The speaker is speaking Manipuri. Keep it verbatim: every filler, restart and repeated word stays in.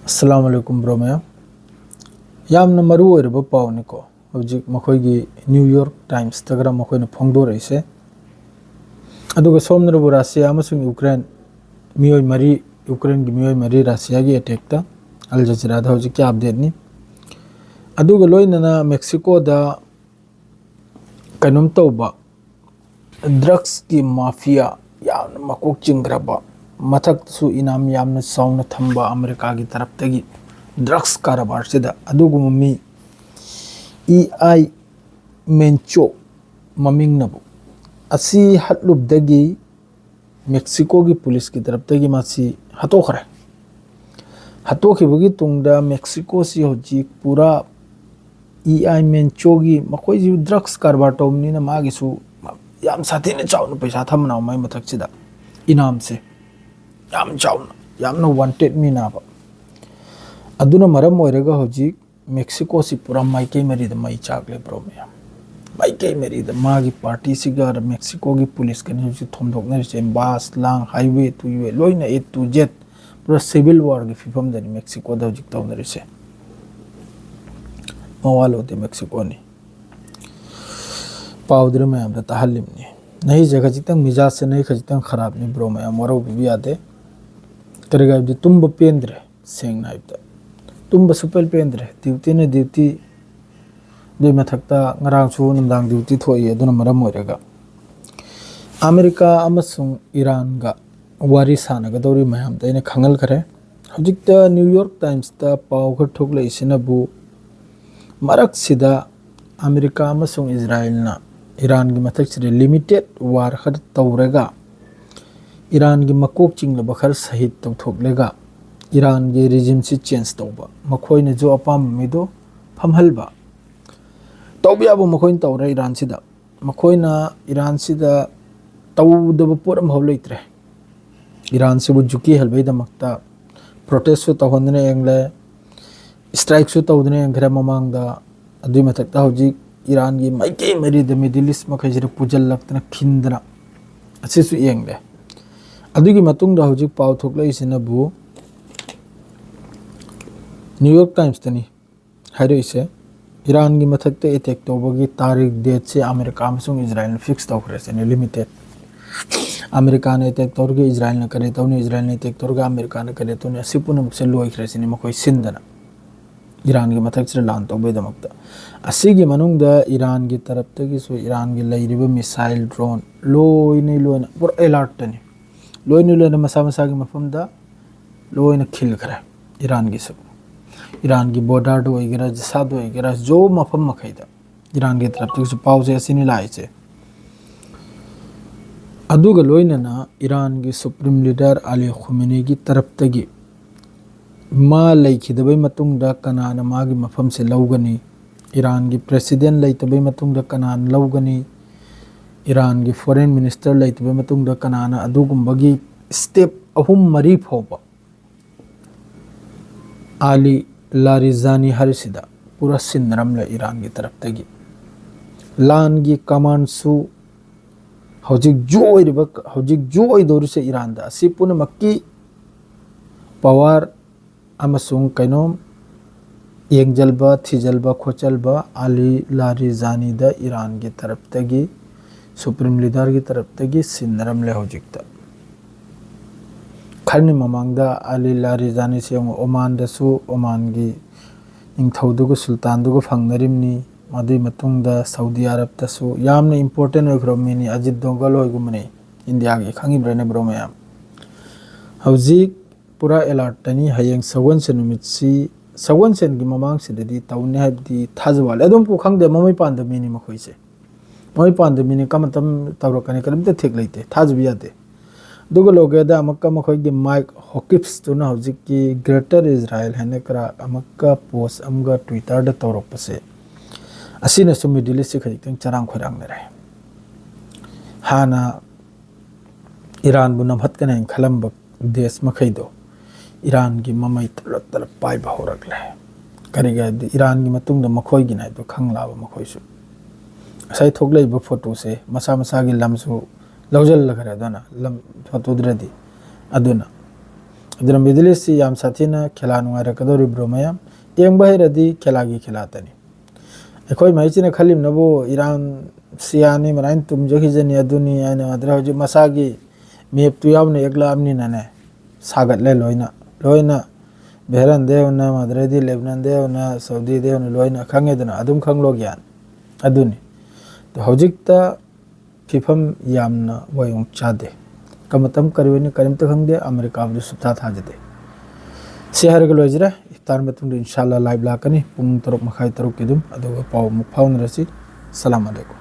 ꯑꯁꯂꯥꯃꯨ ꯑꯂꯥꯏꯀꯨꯝ ꯕ꯭ꯔꯣ ꯃꯌꯥꯝ꯫ ꯌꯥꯝꯅ ꯃꯔꯨ ꯑꯣꯏꯔꯕ ꯄꯥꯎꯅꯤꯀꯣ ꯍꯧꯖꯤꯛ ꯃꯈꯣꯏꯒꯤ ꯅ꯭ꯌꯨ ꯌꯣꯔꯛ ꯇꯥꯏꯝꯁꯇꯒ ꯃꯈꯣꯏꯅ ꯐꯣꯡꯗꯣꯔꯛꯏꯁꯦ꯫ ꯑꯗꯨꯒ ꯁꯣꯝꯗꯅꯕꯨ ꯔꯁꯤꯌꯥ ꯑꯃꯁꯨꯡ ꯌꯨꯀ꯭ꯔꯦꯟ ꯃꯤꯑꯣꯏ ꯃꯔꯤ, ꯌꯨꯀ꯭ꯔꯦꯟꯒꯤ ꯃꯤꯑꯣꯏ ꯃꯔꯤ ꯔꯁꯤꯌꯥꯒꯤ ꯑꯦꯇꯦꯛꯇ꯫ ꯑꯜ ꯖꯖꯤꯔꯥꯗ ꯍꯧꯖꯤꯛꯀꯤ ꯑꯞꯗꯦꯠꯅꯤ꯫ ꯑꯗꯨꯒ ꯂꯣꯏꯅꯅ ꯃꯦꯛꯁꯤꯀꯣꯗ ꯀꯩꯅꯣꯝ ꯇꯧꯕ, ꯗ꯭ꯔꯛꯁꯀꯤ ꯃꯥꯐꯤꯌꯥ ꯌꯥꯝꯅ ꯃꯀꯣꯛ ꯆꯤꯡꯈ꯭ꯔꯕ, ꯃꯊꯛꯇꯁꯨ ꯏꯅꯥꯝ ꯌꯥꯝꯅ ꯆꯥꯎꯅ ꯊꯝꯕ ꯑꯃꯦꯔꯤꯀꯥꯒꯤ ꯇꯔꯞꯇꯒꯤ ꯗ꯭ꯔꯛꯁ ꯀꯔꯕꯥꯔꯁꯤꯗ ꯑꯗꯨꯒꯨꯝꯕ ꯃꯤ ꯏ ꯑꯥꯏ ꯃꯦꯟꯆꯣ ꯃꯃꯤꯡꯅꯕꯨ ꯑꯁꯤ ꯍꯠꯂꯨꯕꯗꯒꯤ ꯃꯦꯛꯁꯤꯀꯣꯒꯤ ꯄꯨꯂꯤꯁꯀꯤ ꯇꯔꯞꯇꯒꯤ ꯃꯥꯁꯤ ꯍꯥꯠꯇꯣꯛꯈ꯭ꯔꯦ꯫ ꯍꯥꯠꯇꯣꯛꯈꯤꯕꯒꯤ ꯇꯨꯡꯗ ꯃꯦꯛꯁꯤꯀꯣꯁꯤ ꯍꯧꯖꯤꯛ ꯄꯨꯔꯥ ꯏ ꯑꯥꯏ ꯃꯦꯟꯆꯣꯒꯤ, ꯃꯈꯣꯏꯁꯤ ꯗ꯭ꯔꯛꯁ ꯀꯔꯕꯥꯔ ꯇꯧꯕꯅꯤꯅ ꯃꯥꯒꯤꯁꯨ ꯌꯥꯝ ꯁꯥꯊꯤꯅ ꯆꯥꯎꯅ ꯄꯩꯁꯥ ꯊꯝꯕꯅ ꯃꯥꯏ ꯃꯊꯛꯁꯤꯗ ꯏꯅꯥꯝꯁꯦ ꯌꯥꯝ ꯆꯥꯎꯅ, ꯌꯥꯝꯅ ꯋꯥꯟꯇꯦꯠ ꯃꯤꯅꯥꯕ꯫ ꯑꯗꯨꯅ ꯃꯔꯝ ꯑꯣꯏꯔꯒ ꯍꯧꯖꯤꯛ ꯃꯦꯛꯁꯤꯀꯣꯁꯤ ꯄꯨꯔꯥ ꯃꯥꯏꯀꯩ ꯃꯔꯤꯗ ꯃꯩ ꯆꯥꯛꯂꯦ ꯕ꯭ꯔꯣ ꯃꯌꯥꯝ꯫ ꯃꯥꯏꯀꯩ ꯃꯔꯤꯗ ꯃꯥꯒꯤ ꯄꯥꯔꯇꯤꯁꯤꯒ ꯃꯦꯛꯁꯤꯀꯣꯒꯤ ꯄꯨꯂꯤꯁꯀꯅꯤ ꯍꯧꯖꯤꯛ ꯊꯣꯝꯗꯣꯛꯅꯔꯤꯁꯦ꯫ ꯕꯥꯁ, ꯂꯥꯡ, ꯍꯥꯏꯋꯦ ꯇꯨ ꯍꯥꯏꯋꯦ ꯂꯣꯏꯅ ꯑꯦ ꯇꯨ ꯖꯦꯠ ꯄꯨꯔꯥ ꯁꯤꯚꯤꯜ ꯋꯥꯔꯒꯤ ꯐꯤꯕꯝꯗꯅꯤ ꯃꯦꯛꯁꯤꯀꯣꯗ ꯍꯧꯖꯤꯛ ꯇꯧꯅꯔꯤꯁꯦ꯫ ꯃꯋꯥ ꯂꯧꯗꯦ ꯃꯦꯛꯁꯤꯀꯣꯅꯤ꯫ ꯄꯥꯎꯗꯨꯅ ꯃꯌꯥꯝꯗ ꯇꯥꯍꯜꯂꯤꯕꯅꯤ꯫ ꯅꯍꯤꯁꯦ ꯈꯖꯤꯛꯇꯪ ꯃꯤꯖꯥꯖꯁꯦ ꯅꯍꯤ ꯈꯖꯤꯛꯇꯪ ꯈꯔꯥꯞꯅꯤ ꯕ꯭ꯔꯣ ꯃꯌꯥꯝ, ꯋꯥꯔꯧꯕꯤꯕ ꯌꯥꯗꯦ꯫ ꯀꯔꯤꯒꯤꯅꯣ ꯍꯥꯏꯕꯗꯤ ꯇꯨꯝꯕ ꯄꯦꯟꯗ꯭ꯔꯦ꯫ ꯁꯦꯡꯅ ꯍꯥꯏꯕꯗ ꯇꯨꯝꯕ ꯁꯨꯄꯦꯟ ꯄꯦꯟꯗ꯭ꯔꯦ꯫ ꯗ꯭ꯌꯨꯇꯤꯅ ꯗ꯭ꯌꯨꯇꯤ, ꯑꯗꯨꯏ ꯃꯊꯛꯇ ꯉꯔꯥꯡꯁꯨ ꯅꯨꯡꯗꯥꯡ ꯗ꯭ꯌꯨꯇꯤ ꯊꯣꯛꯏ꯫ ꯑꯗꯨꯅ ꯃꯔꯝ ꯑꯣꯏꯔꯒ ꯑꯃꯦꯔꯤꯀꯥ ꯑꯃꯁꯨꯡ ꯏꯔꯥꯟꯒ ꯋꯥꯔꯤ ꯁꯥꯟꯅꯒꯗꯧꯔꯤ ꯃꯌꯥꯝꯗ ꯑꯩꯅ ꯈꯪꯍꯟꯈ꯭ꯔꯦ꯫ ꯍꯧꯖꯤꯛꯇ ꯅ꯭ꯌꯨ ꯌꯣꯔꯛ ꯇꯥꯏꯝꯁꯇ ꯄꯥꯎ ꯈꯔ ꯊꯣꯛꯂꯛꯏꯁꯤꯅꯕꯨ ꯃꯔꯛꯁꯤꯗ ꯑꯃꯦꯔꯤꯀꯥ ꯑꯃꯁꯨꯡ ꯏꯖꯔꯥꯌꯦꯜꯅ ꯏꯔꯥꯟꯒꯤ ꯃꯊꯛꯁꯤꯗ ꯂꯤꯃꯤꯇꯦꯠ ꯋꯥꯔ ꯈꯔ ꯇꯧꯔꯒ ꯏꯔꯥꯟꯒꯤ ꯃꯀꯣꯛ ꯆꯤꯡꯂꯕ ꯈꯔ ꯁꯍꯤꯗ ꯇꯧꯊꯣꯛꯂꯒ ꯏꯔꯥꯟꯒꯤ ꯔꯤꯖꯤꯝꯁꯤ ꯆꯦꯟꯖ ꯇꯧꯕ, ꯃꯈꯣꯏꯅꯁꯨ ꯑꯄꯥꯝꯕ ꯃꯤꯗꯣ ꯐꯝꯍꯟꯕ, ꯇꯧꯕ ꯌꯥꯕ ꯃꯈꯣꯏꯅ ꯇꯧꯔꯦ ꯏꯔꯥꯟꯁꯤꯗ꯫ ꯃꯈꯣꯏꯅ ꯏꯔꯥꯟꯁꯤꯗ ꯇꯧꯗꯕ ꯄꯣꯠ ꯑꯃꯐꯥꯎ ꯂꯩꯇ꯭ꯔꯦ꯫ ꯏꯔꯥꯟꯁꯤꯕꯨ ꯖꯨꯀꯤ ꯍꯦꯜꯕꯩꯗꯃꯛꯇ ꯄ꯭ꯔꯣꯇꯦꯁꯁꯨ ꯇꯧꯍꯟꯗꯨꯅ ꯌꯦꯡꯂꯦ, ꯏꯁꯇ꯭ꯔꯥꯏꯛꯁꯨ ꯇꯧꯗꯨꯅ ꯌꯦꯡꯈ꯭ꯔꯦ ꯃꯃꯥꯡꯗ꯫ ꯑꯗꯨꯏ ꯃꯊꯛꯇ ꯍꯧꯖꯤꯛ ꯏꯔꯥꯟꯒꯤ ꯃꯥꯏꯀꯩ ꯃꯔꯤꯗ ꯃꯤꯗꯜ ꯏꯁ ꯃꯈꯩꯁꯤꯗ ꯄꯨꯁꯤꯜꯂꯛꯇꯅ ꯈꯤꯟꯗꯅ ꯑꯁꯤꯁꯨ ꯌꯦꯡꯂꯦ꯫ ꯑꯗꯨꯒꯤ ꯃꯇꯨꯡꯗ ꯍꯧꯖꯤꯛ ꯄꯥꯎ ꯊꯣꯛꯂꯛꯏꯁꯤꯅꯕꯨ New York Timesꯇꯅꯤ ꯍꯥꯏꯔꯛꯏꯁꯦ, ꯏꯔꯥꯟꯒꯤ ꯃꯊꯛꯇ ꯑꯦꯇꯦꯛ ꯇꯧꯕꯒꯤ ꯇꯥꯔꯤꯛ, ꯗꯦꯠꯁꯦ ꯑꯃꯦꯔꯤꯀꯥ ꯑꯃꯁꯨꯡ ꯏꯖꯔꯥꯏꯜꯅ ꯐꯤꯛꯁ ꯇꯧꯈ꯭ꯔꯦ ꯁꯤꯅꯤ, ꯂꯤꯃꯤꯇꯦꯠ꯫ ꯑꯃꯦꯔꯤꯀꯥꯅ ꯑꯦꯇꯦꯛ ꯇꯧꯔꯒ ꯏꯖꯔꯥꯏꯜꯅ ꯀꯔꯤ ꯇꯧꯅꯤ, ꯏꯖꯔꯥꯏꯜꯅ ꯑꯦꯇꯦꯛ ꯇꯧꯔꯒ ꯑꯃꯦꯔꯤꯀꯥꯅ ꯀꯔꯤ ꯇꯧꯅꯤ, ꯑꯁꯤ ꯄꯨꯝꯅꯃꯛꯁꯦ ꯂꯣꯏꯈ꯭ꯔꯦ ꯁꯤꯅꯤ ꯃꯈꯣꯏ ꯁꯤꯟꯗꯅ, ꯏꯔꯥꯟꯒꯤ ꯃꯊꯛꯁꯤꯗ ꯂꯥꯟ ꯇꯧꯕꯒꯤꯗꯃꯛꯇ꯫ ꯑꯁꯤꯒꯤ ꯃꯅꯨꯡꯗ ꯏꯔꯥꯟꯒꯤ ꯇꯔꯞꯇꯒꯤꯁꯨ ꯏꯔꯥꯟꯒꯤ ꯂꯩꯔꯤꯕ ꯃꯤꯁꯥꯏꯜ, ꯗ꯭ꯔꯣꯟ ꯂꯣꯏꯅ ꯂꯣꯏꯅ ꯄꯨꯔꯥ ꯑꯦꯂꯥꯔꯠꯇꯅꯤ, ꯂꯣꯏꯅ ꯂꯣꯏꯅ ꯃꯁꯥ ꯃꯁꯥꯒꯤ ꯃꯐꯝꯗ ꯂꯣꯏꯅ ꯈꯤꯜꯈ꯭ꯔꯦ꯫ ꯏꯔꯥꯟꯒꯤꯁꯨ, ꯏꯔꯥꯟꯒꯤ ꯕꯣꯔꯗꯔꯗ ꯑꯣꯏꯒꯦꯔꯥ, ꯖꯤꯁꯥꯗ ꯑꯣꯏꯒꯦꯔꯥ, ꯖꯣ ꯃꯐꯝ ꯃꯈꯩꯗ ꯏꯔꯥꯟꯒꯤ ꯇꯔꯞꯇꯒꯤꯁꯨ ꯄꯥꯎꯁꯦ ꯑꯁꯤꯅꯤ ꯂꯥꯛꯏꯁꯦ꯫ ꯑꯗꯨꯒ ꯂꯣꯏꯅꯅ ꯏꯔꯥꯟꯒꯤ ꯁꯨꯄ꯭ꯔꯤꯝ ꯂꯤꯗꯔ ꯑꯂꯤ ꯈꯨꯃꯦꯅꯤꯒꯤ ꯇꯔꯞꯇꯒꯤ ꯃꯥ ꯂꯩꯈꯤꯗꯕꯩ ꯃꯇꯨꯡꯗ ꯀꯅꯥꯅ ꯃꯥꯒꯤ ꯃꯐꯝꯁꯦ ꯂꯧꯒꯅꯤ, ꯏꯔꯥꯟꯒꯤ ꯄ꯭ꯔꯦꯁꯤꯗꯦꯟ ꯂꯩꯇꯕꯩ ꯃꯇꯨꯡꯗ ꯀꯅꯥꯅ ꯂꯧꯒꯅꯤ, ꯏꯔꯥꯟꯒꯤ ꯐꯣꯔꯦꯟ ꯃꯤꯅꯤꯁꯇꯔ ꯂꯩꯇꯕꯩ ꯃꯇꯨꯡꯗ ꯀꯅꯥꯅ, ꯑꯗꯨꯒꯨꯝꯕꯒꯤ ꯁ꯭ꯇꯦꯞ ꯑꯍꯨꯝ ꯃꯔꯤ ꯐꯥꯎꯕ ꯑꯂꯤ ꯂꯥꯔꯤꯖꯥꯅꯤ ꯍꯥꯏꯔꯤꯁꯤꯗ ꯄꯨꯔꯥ ꯁꯤꯟꯅꯔꯝꯂꯦ ꯏꯔꯥꯟꯒꯤ ꯇꯔꯞꯇꯒꯤ꯫ ꯂꯥꯟꯒꯤ ꯀꯃꯥꯟꯁꯨ ꯍꯧꯖꯤꯛ ꯖꯣ ꯑꯣꯏꯔꯤꯕ, ꯍꯧꯖꯤꯛ ꯖꯣ ꯑꯣꯏꯗꯧꯔꯤꯁꯦ ꯏꯔꯥꯟꯗ꯫ ꯑꯁꯤ ꯄꯨꯝꯅꯃꯛꯀꯤ ꯄꯋꯥꯔ ꯑꯃꯁꯨꯡ ꯀꯩꯅꯣ ꯌꯦꯡꯖꯜꯕ, ꯊꯤꯖꯜꯕ, ꯈꯣꯠꯆꯜꯕ ꯑꯂꯤ ꯂꯥꯔꯤꯖꯥꯅꯤꯗ ꯏꯔꯥꯟꯒꯤ ꯇꯔꯞꯇꯒꯤ, ꯁꯨꯄ꯭ꯔꯤꯝ ꯂꯤꯗꯔꯒꯤ ꯇꯔꯞꯇꯒꯤ ꯁꯤꯟꯅꯔꯝꯂꯦ ꯍꯧꯖꯤꯛꯇ꯫ ꯈꯔꯅꯤ ꯃꯃꯥꯡꯗ ꯑꯂꯤ ꯂꯥꯔꯤꯖꯥꯅꯤꯁꯦ ꯌꯦꯡꯉꯨ, ꯑꯣꯃꯥꯟꯗꯁꯨ, ꯑꯣꯃꯥꯟꯒꯤ ꯅꯤꯡꯊꯧꯗꯨꯒ ꯁꯨꯜꯇꯥꯟꯗꯨꯒ ꯐꯪꯅꯔꯤꯕꯅꯤ꯫ ꯃꯗꯨꯒꯤ ꯃꯇꯨꯡꯗ ꯁꯥꯎꯗꯤ ꯑꯔꯕꯇꯁꯨ ꯌꯥꯝꯅ ꯏꯝꯄꯣꯔꯇꯦꯟ ꯑꯣꯏꯈ꯭ꯔꯕ ꯃꯤꯅꯤ, ꯑꯖꯤꯠ ꯗꯣꯒꯜ ꯍꯣꯏꯒꯨꯝꯕꯅꯤ ꯏꯟꯗꯤꯌꯥꯒꯤ, ꯈꯪꯉꯤꯕ꯭ꯔꯥꯅꯦ ꯕ꯭ꯔꯣ ꯃꯌꯥꯝ? ꯍꯧꯖꯤꯛ ꯄꯨꯔꯥ ꯑꯦꯂꯥꯔꯠꯇꯅꯤ꯫ ꯍꯌꯦꯡ ꯁꯒꯣꯜꯁꯦꯟ ꯅꯨꯃꯤꯠꯁꯤ, ꯁꯒꯣꯜꯁꯦꯟꯒꯤ ꯃꯃꯥꯡꯁꯤꯗꯗꯤ ꯇꯧꯅꯤ ꯍꯥꯏꯕꯗꯤ ꯊꯥꯖꯕ ꯋꯥꯠꯂꯦ꯫ ꯑꯗꯨꯝ ꯄꯨ ꯈꯪꯗꯦ, ꯃꯃꯩ ꯄꯥꯟꯗ ꯃꯤꯅꯤ ꯃꯈꯣꯏꯁꯦ꯫ ꯃꯃꯩ ꯄꯥꯟꯗ ꯃꯤꯅꯤ, ꯀꯔꯝꯕ ꯃꯇꯝ ꯇꯧꯔꯛꯀꯅꯤ, ꯀꯔꯤꯝꯇ ꯊꯦꯛ ꯂꯩꯇꯦ, ꯊꯥꯖꯕ ꯌꯥꯗꯦ꯫ ꯑꯗꯨꯒ ꯂꯣꯏꯒꯦꯗ ꯑꯃꯨꯛꯀ ꯃꯈꯣꯏꯒꯤ ꯃꯥꯏꯛ ꯍꯣꯀꯤꯞꯁꯇꯨꯅ ꯍꯧꯖꯤꯛꯀꯤ ꯒ꯭ꯔꯦꯇꯔ ꯏꯖꯔꯥꯏꯜ ꯍꯥꯏꯅ ꯈꯔ ꯑꯃꯨꯛꯀ ꯄꯣꯁ ꯑꯃꯒ ꯇ꯭ꯋꯤꯇꯔꯗ ꯇꯧꯔꯛꯄꯁꯦ, ꯑꯁꯤꯅꯁꯨ ꯃꯤꯗꯜ ꯏꯁꯁꯤ ꯈꯖꯤꯛꯇꯪ ꯆꯔꯥꯡ ꯈꯣꯏꯔꯥꯡꯅꯔꯦ꯫ ꯍꯥꯟꯅ ꯏꯔꯥꯟꯕꯨ ꯅꯝꯍꯠꯀꯅꯤ ꯍꯥꯏꯅ ꯈꯜꯂꯝꯕ ꯗꯦꯁ ꯃꯈꯩꯗꯣ ꯏꯔꯥꯟꯒꯤ ꯃꯃꯩ ꯇꯞꯂꯞ ꯇꯞꯂꯞ ꯄꯥꯏꯕ ꯍꯧꯔꯛꯂꯦ꯫ ꯀꯔꯤꯒꯤ ꯍꯥꯏꯕꯗꯤ ꯏꯔꯥꯟꯒꯤ ꯃꯇꯨꯡꯗ ꯃꯈꯣꯏꯒꯤꯅ ꯍꯥꯏꯗꯣ ꯈꯪꯂꯛꯑꯕ ꯃꯈꯣꯏꯁꯨ꯫ ꯉꯁꯥꯏ ꯊꯣꯛꯂꯛꯏꯕ ꯐꯣꯇꯣꯁꯦ ꯃꯁꯥ ꯃꯁꯥꯒꯤ ꯂꯝꯁꯨ ꯂꯧꯁꯤꯜꯂꯈ꯭ꯔꯦ꯫ ꯑꯗꯨꯅ ꯂꯝ ꯐꯣꯇꯣꯗ꯭ꯔꯗꯤ, ꯑꯗꯨꯅ ꯑꯗꯨꯅ Middle East ꯁꯤ ꯌꯥꯝ ꯁꯥꯊꯤꯅ ꯈꯦꯂꯥ ꯅꯨꯡꯉꯥꯏꯔꯛꯀꯗꯧꯔꯤꯕ꯭ꯔꯣ ꯃꯌꯥꯝ? ꯌꯦꯡꯕ ꯍꯩꯔꯗꯤ ꯈꯦꯂꯥꯒꯤ ꯈꯦꯂꯥꯇꯅꯤ꯫ ꯑꯩꯈꯣꯏ ꯃꯍꯩꯁꯤꯅ ꯈꯜꯂꯤꯕꯅꯕꯨ ꯏꯔꯥꯟ ꯁꯤꯌꯥꯅꯤ, ꯃꯔꯥꯏꯅ ꯇꯨꯝꯖꯈꯤꯖꯅꯤ, ꯑꯗꯨꯅꯤ ꯍꯥꯏꯅ ꯃꯥꯗ꯭ꯔꯦ꯫ ꯍꯧꯖꯤꯛ ꯃꯁꯥꯒꯤ ꯃꯦꯞꯇꯨ ꯌꯥꯎꯅ ꯌꯦꯛꯂꯛꯑꯕꯅꯤꯅꯅꯦ, ꯁꯥꯒꯠꯂꯦ ꯂꯣꯏꯅ꯫ ꯂꯣꯏꯅ ꯕꯦꯍꯔꯟꯗ ꯌꯧꯅ, ꯃꯥꯗ꯭ꯔꯦꯗꯤ ꯂꯦꯕꯅꯟꯗ ꯌꯧꯅ, ꯁꯥꯎꯗꯤꯗ ꯌꯧꯅ ꯂꯣꯏꯅ ꯈꯪꯉꯦꯗꯅ, ꯑꯗꯨꯝ ꯈꯪꯂꯣ ꯒ꯭ꯌꯥꯟ꯫ ꯑꯗꯨꯅꯤ꯫ ꯑꯗꯣ ꯍꯧꯖꯤꯛꯇ ꯐꯤꯐꯝ ꯌꯥꯝꯅ ꯃꯑꯣꯡ ꯆꯥꯗꯦ꯫ ꯀꯃꯇꯝ ꯀꯔꯤ ꯑꯣꯏꯅꯤ ꯀꯔꯤꯝꯇ ꯈꯪꯗꯦ꯫ ꯑꯃꯦꯔꯤꯀꯥꯕꯨꯗꯤ ꯁꯨꯞꯊꯥ ꯊꯥꯖꯗꯦ꯫ ꯁꯤ ꯍꯥꯏꯔꯒ ꯂꯣꯏꯖꯔꯦ꯫ ꯏꯐꯇꯥꯔ ꯃꯇꯨꯡꯗ ꯏꯟꯁꯥꯜꯂꯥ ꯂꯥꯏꯚ ꯂꯥꯛꯀꯅꯤ ꯄꯨꯡ ꯇꯔꯨꯛ ꯃꯈꯥꯏ, ꯇꯔꯨꯛꯀꯤ ꯑꯗꯨꯝ꯫ ꯑꯗꯨꯒ ꯄꯥꯎ ꯑꯃꯨꯛ ꯐꯥꯎꯅꯔꯁꯤ꯫ ꯁꯂꯥꯝ ꯑꯂꯩꯀꯨꯝ꯫